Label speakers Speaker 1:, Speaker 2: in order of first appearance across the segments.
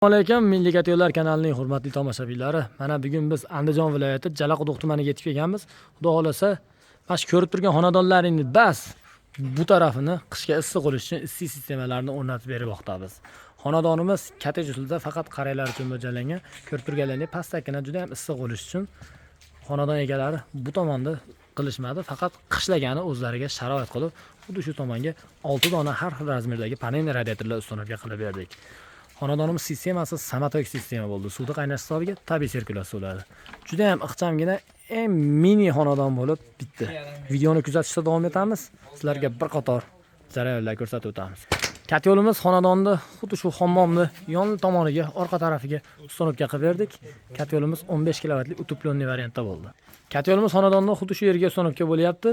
Speaker 1: Alaykum, Milliy Kotellar kanalining hurmatli tomoshabinlari. Mana bugun biz Andijon viloyati Jalaquduq tumaniga yetib kelganmiz. Xudo xolasa, mana shu ko'rib turgan xonadonlaringni bas bu tarafini qishga issiq bo'lishi uchun issiq sistemalarni o'rnatib bermoqdamiz. Xonadonimiz kottej usulida, faqat qaraylar uchun mo'ljallangan. Ko'rib turganlaringiz, pastakkina juda ham issiq bo'lishi uchun xonadon egalari bu tomonda qilishmadi, faqat qishlagani o'zlariga sharoit qilib, xuddi shu tomonga 6 dona har xil razmerdagi panel radiatorlar установка qilib berdik. Xonadonimiz sistemasi самотёк sistema bo'ldi. Suvni qaynash hisobiga tabiiy sirkulyatsiya bo'ladi. Juda ham ixchamgina, eng mini xonadon bo'lib bitdi. Videoni kuzatishda davom etamiz. Sizlarga bir qator jarayonlar ko'rsatib o'tamiz. Kotelimiz xonadonni xuddi shu hammomni yon tomoniga, orqa tarafiga установка qilib berdik. Kotelimiz 15 kilovatli утепленный variantda bo'ldi. Kotelimiz xonadonni xuddi shu yerga установка bo'lyapti.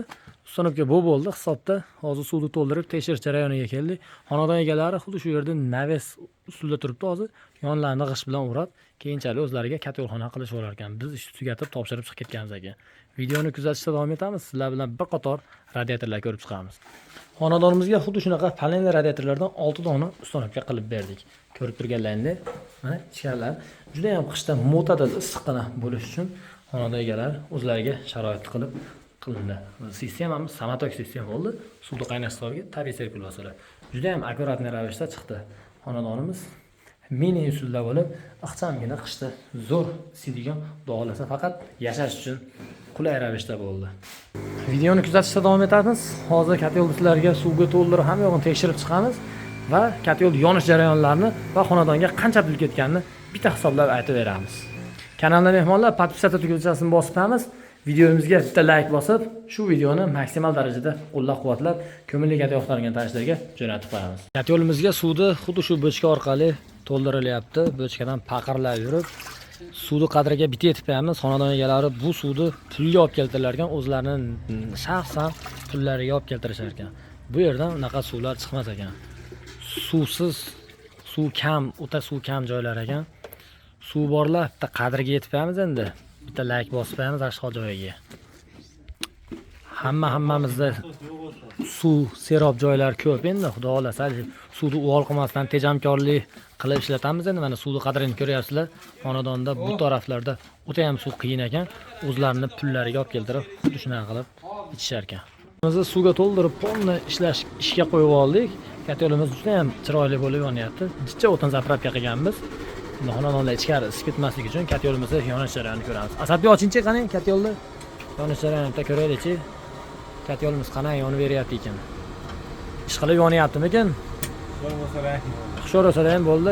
Speaker 1: Установка bu bo'ldi hisobda. Hozir suvni to'ldirib tekshirish jarayoniga keldik. Xonadon egalari xuddi shu yerda навес usulida turibdi hozir. Yonlarini g'isht bilan o'rab, keyinchalik o'zlariga kotelxona qilishib olar ekan. Biz ishni tugatib, topshirib chiqib ketganmiz ekan. Videoni kuzatishda davom etamiz. Sizlar bilan bir qator radiatorlar ko'rib chiqamiz. Xonadonimizga xuddi shunaqa panel radiatorlardan 6 dona установка qilib berdik. Ko'rib turganlaringizdek, mana ichkarilar juda ham qishda mo'tadil, issiqqina bo'lishi uchun xonadon egalari o'zlariga sharoit qilib qilindi. Sistemamiz самотёк sistema bo'ldi. Suvni qaynash hisobiga tabiiy sirkulyatsiyalar. Juda ham аккуратный ravishda chiqdi. Xonadonimiz mini usulda bo'lib, ixchamgina, qishda zo'r isiydigan, xudo xohlasa, faqat yashash uchun qulay ravishda bo'ldi. Videoni kuzatishda davom etamiz. Hozir kotelni sizlarga suvga to'ldirib, hamma yog'ini tekshirib chiqamiz va kotel yonish jarayonlarini va xonadonga qancha pul ketganini bitta hisoblab aytib beramiz. Kanalda mehmonlar, подписаться tugmachasini bosib, videomizga bitta layk bosib, shu videoni maksimal darajada qo'llab-quvvatlab, ko'mirli kotel yoqtirgan tanishlarga jo'natib qo'yamiz. Kotelimizga suvni xuddi shu bochka orqali to'ldirilyapti. Bochkadan paqirlab yurib, suvni qadriga bitta yetib qo'yamiz. Xonadon egalari bu suvni pulga olib keltirilar ekan, o'zlarini shaxsan pullariga olib keltirishar ekan. Bu yerdan unaqa suvlar chiqmas ekan. Suvsiz, suv kam, o'ta suv kam joylar ekan. Suv borlar, bitta qadriga yetib qo'yamiz endi. Bitta layk bosib qo'yamiz ashxo joyiga. Hammamizda suv serob joylar ko'p endi, xudo xohlasa, suvni uvol qilmasdan tejamkorlik qilib ishlatamiz endi. Mana, suvni qadrini ko'ryapsizlar. Xonadonda bu taraflarda o'ta ham suv qiyin ekan. O'zlarini pullariga olib keltirib, xuddi shunaqa qilib ichishar ekan. Biz suvga to'ldirib, полный ishlash ishga qo'yib oldik. Kotelimiz juda ham chiroyli bo'lib yonyapti. Jicha o'tin заправка qilganmiz. Endi xonadonlar ichkari isib ketmasligi uchun kotelimizni yonish jarayonini ko'ramiz. Asadbek, ochinchi, qarang, kotelni yonish jarayonini bitta ko'raylikchi. Kotelimiz qanday yonib beryapti ekan? Ish qilib yonyaptimikin? Hushyor bo'lsa ham bo'ldi.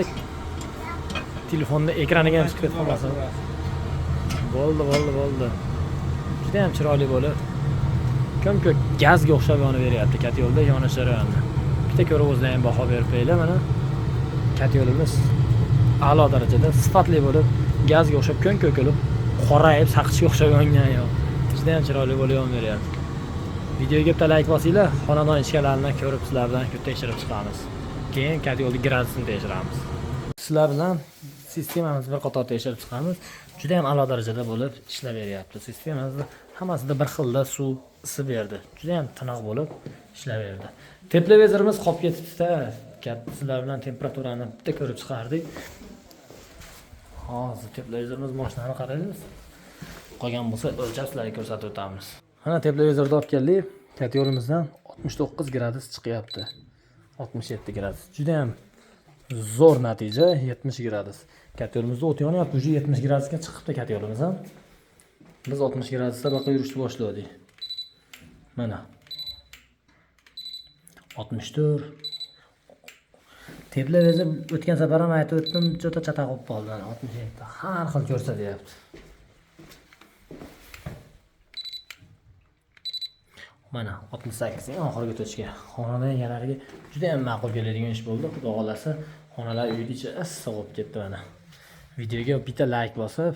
Speaker 1: Telefonni ekraniga ham chiqib ketib qolmasin. Bo'ldi, bo'ldi, bo'ldi. Juda ham chiroyli bo'lib, ko'm-ko'k gazga o'xshab yonib beryapti kotelda yonish jarayonini. Bitta ko'rib, o'zlari ham baho berib qo'yinglar. Mana, kotelimiz a'lo darajada sifatli bo'lib, gazga o'xshab ko'm-ko'k bo'lib, qorayib, saqichga o'xshab yongan yo'q. Juda ham chiroyli bo'lib yonib beryapti. Videoga bitta layk bosinglar, xonadon ichkarilarini ko'rib, sizlar bilan tekshirib chiqamiz. Keyin kotelni gradusini tekshiramiz. Sizlar bilan sistemamizni bir qator tekshirib chiqamiz. Juda ham a'lo darajada bo'lib ishlab beryapti. Sistemamizda hammasida bir xilda suv isib berdi. Juda ham tiniq bo'lib ishlab berdi. Тепловизор imiz qolib ketibdi-da. Sizlar bilan temperaturani bitta ko'rib chiqardik. Hozir тепловизор imiz mashinani qaraymiz. Qolgan bo'lsa, o'lchab sizlarga ko'rsatib o'tamiz. Mana, тепловизор ni olib keldik. Kotelimizdan 69 gradus chiqyapti. 67 gradus. Juda ham zo'r natija, 70 gradus. Kotelimizda o't yonyapti, уже 70 gradusga chiqibdi kotelimiz ham. Biz 60 gradusda baqa yurishni boshladik. Mana. 64. Тепловизор o'tgan safar ham aytib o'tdim, juda chataq bo'lib qoldi. Mana, 67. Har xil ko'rsatyapti. Mana, 68, eng oxirgi точка. Xonadon egalariga juda ham ma'qul keladigan ish bo'ldi. Xudo xolasa, xonalar uyni ichi issiq bo'lib ketdi mana. Videoga bitta layk bosib,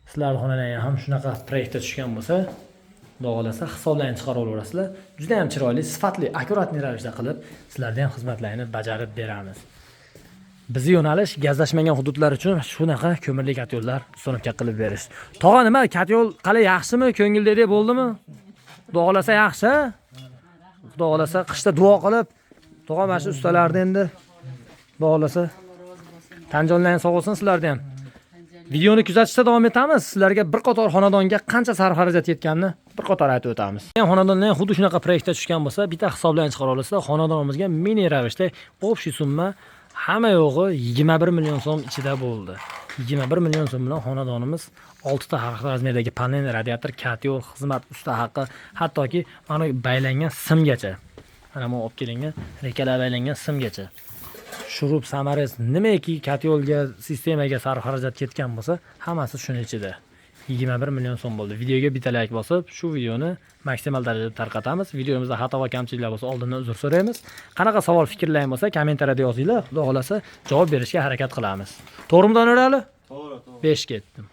Speaker 1: sizlar xonalarga ham shunaqa proyektda tushgan bo'lsa, xudo xolasa, hisoblarni chiqarib olaverasizlar. Juda ham chiroyli, sifatli, аккуратный ravishda qilib, sizlarda ham xizmatlarni bajarib beramiz. Bizni yo'nalish gazlashmagan hududlar uchun shunaqa ko'mirli kotellar установка qilib berish. Tog'a, nima, kotel qalay, yaxshimi? Ko'ngildagidek bo'ldimi? Xudo xolasa, yaxshi. Xudo xolasa, qishda duo qilib, tog'a, mana shu ustalarni endi xudo xolasa Tanjonlar ham sog' bo'lsin, sizlarda ham. Videoni kuzatishda davom etamiz. Sizlarga bir qator xonadonga qancha sarf xarajat yetganini bir qator aytib o'tamiz. Ham xonadonlar ham xuddi shunaqa proyektda tushgan bo'lsa, bitta hisoblarni chiqara olasizlar. Xonadonimizga mini ravishda общий summa hamma yo'g'i 21 million so'm ichida bo'ldi. 21 million so'm bilan xonadonimiz 6 ta har xil razmerdagi panel, radiator, котёл, xizmat usta haqi, hattoki mana baylangan simgacha. Mana bu olib kelingan рейка lar baylangan simgacha. Шуруп, саморез, nimaiki котёл ga, sistemaga sarf xarajat ketgan bo'lsa, hammasi shuni ichida. 21 million so'm bo'ldi. Videoga bitta layk bosib, shu videoni maksimal darajada tarqatamiz. Videomizda xato va kamchiliklar bo'lsa, oldindan uzr so'raymiz. Qanaqa savol, fikrlaring bo'lsa, kommentariyada yozinglar. Xudo xolasa, javob berishga harakat qilamiz. To'g'rimi, Doniyor?
Speaker 2: To'g'ri, to'g'ri.
Speaker 1: 5 ketdim.